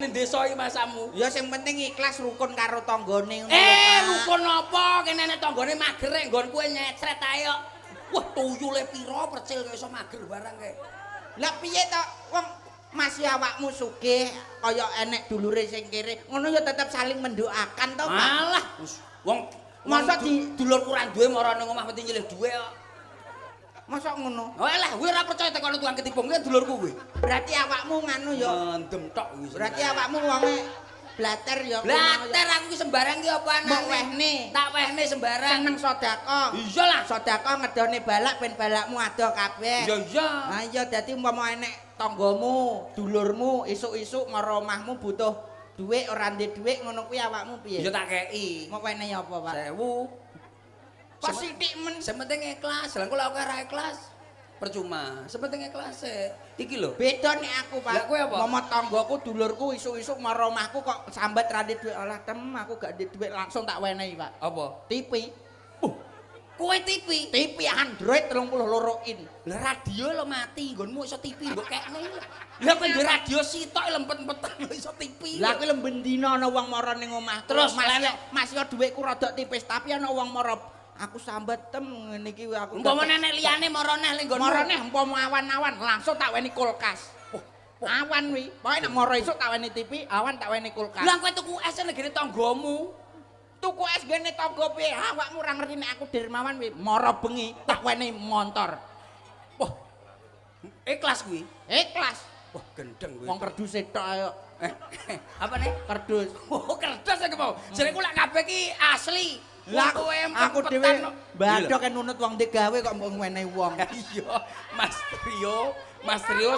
Ning desa iki masamu. Ya sing penting ikhlas rukun karo tanggane ngono lho, Eh, Pak. rukun apa? Kene nek tanggane mager rek nggon kowe nyecret ae kok. Wah, tuyule pira percil kok iso mager barang kae. Lah piye to wong masih awakmu sugih kaya enek dulure sing kere, ngono ya tetep saling mendoakan to, Pak. Malah wong Masa dulurku ra duwe mara ning omah mesti nyilih duwe kok. Masa ngono? Oh alah, kowe ora percaya tekono tukang ketipung kuwi dulurku kuwi. Berarti awakmu nganu ya. Mendem tok kuwi. Berarti awakmu wonge blater ya. Blater aku ki sembarang ki apa anane? Mbok wehne. Tak wehne sembarang. Seneng sedekah. Iya lah. Sedekah ngedone balak ben balakmu adoh kabeh. Iya iya. Nah iya dadi umpama enek tanggamu, dulurmu isuk-isuk mara omahmu butuh dhuwit ora ndek dhuwit ngono kuwi awakmu piye? Ya tak kei. Mau wenehi apa, Pak? 1000. Kok sithik men. Sing penting ikhlas. Lah kok ora ikhlas percuma. Sing penting ikhlas e. Iki lho. Beda nek aku, Pak. Lah kowe apa? Momo tanggaku, dulurku isuk-isuk mara omahku kok sambat ra ndek dhuwit. Alah tem aku gak ndek dhuwit langsung tak wenehi, Pak. Apa? TV. Kowe TV. TV Android 32 in. Lah radio lo mati, nggonmu iso TV mbok kekne. Lah kowe ndek radio sitok lempet-empetan lho iso TV. Lah kuwi lemben dina ana wong mara ning omahku. Terus, Mas lah yo, Mas yo dhuwitku rada tipis, tapi ana wong mara aku sambat tem ngene iki aku. Umpama nenek liyane mara neh ning nggonmu. Mara neh umpama awan-awan langsung tak weni kulkas. Awan wi. Pokoke nek mara esuk tak weni TV, awan tak weni kulkas. Lah kowe tuku es negene tanggamu. Tuku es gene tangga piye? Awakmu ora ngerti nek aku dermawan wi. Mara bengi tak weni montor. Wah. Ikhlas kuwi. Ikhlas. Wah, gendeng kuwi. Wong kerdus tok ayo. Apa nih? Kerdus. Oh, kerdus iki mau. Jare ku lak kabeh ki asli. Lah kowe aku dhewe mbadok nunut wong digawe kok mbok ngwenehi wong. Iya, Mas Trio, Mas Trio.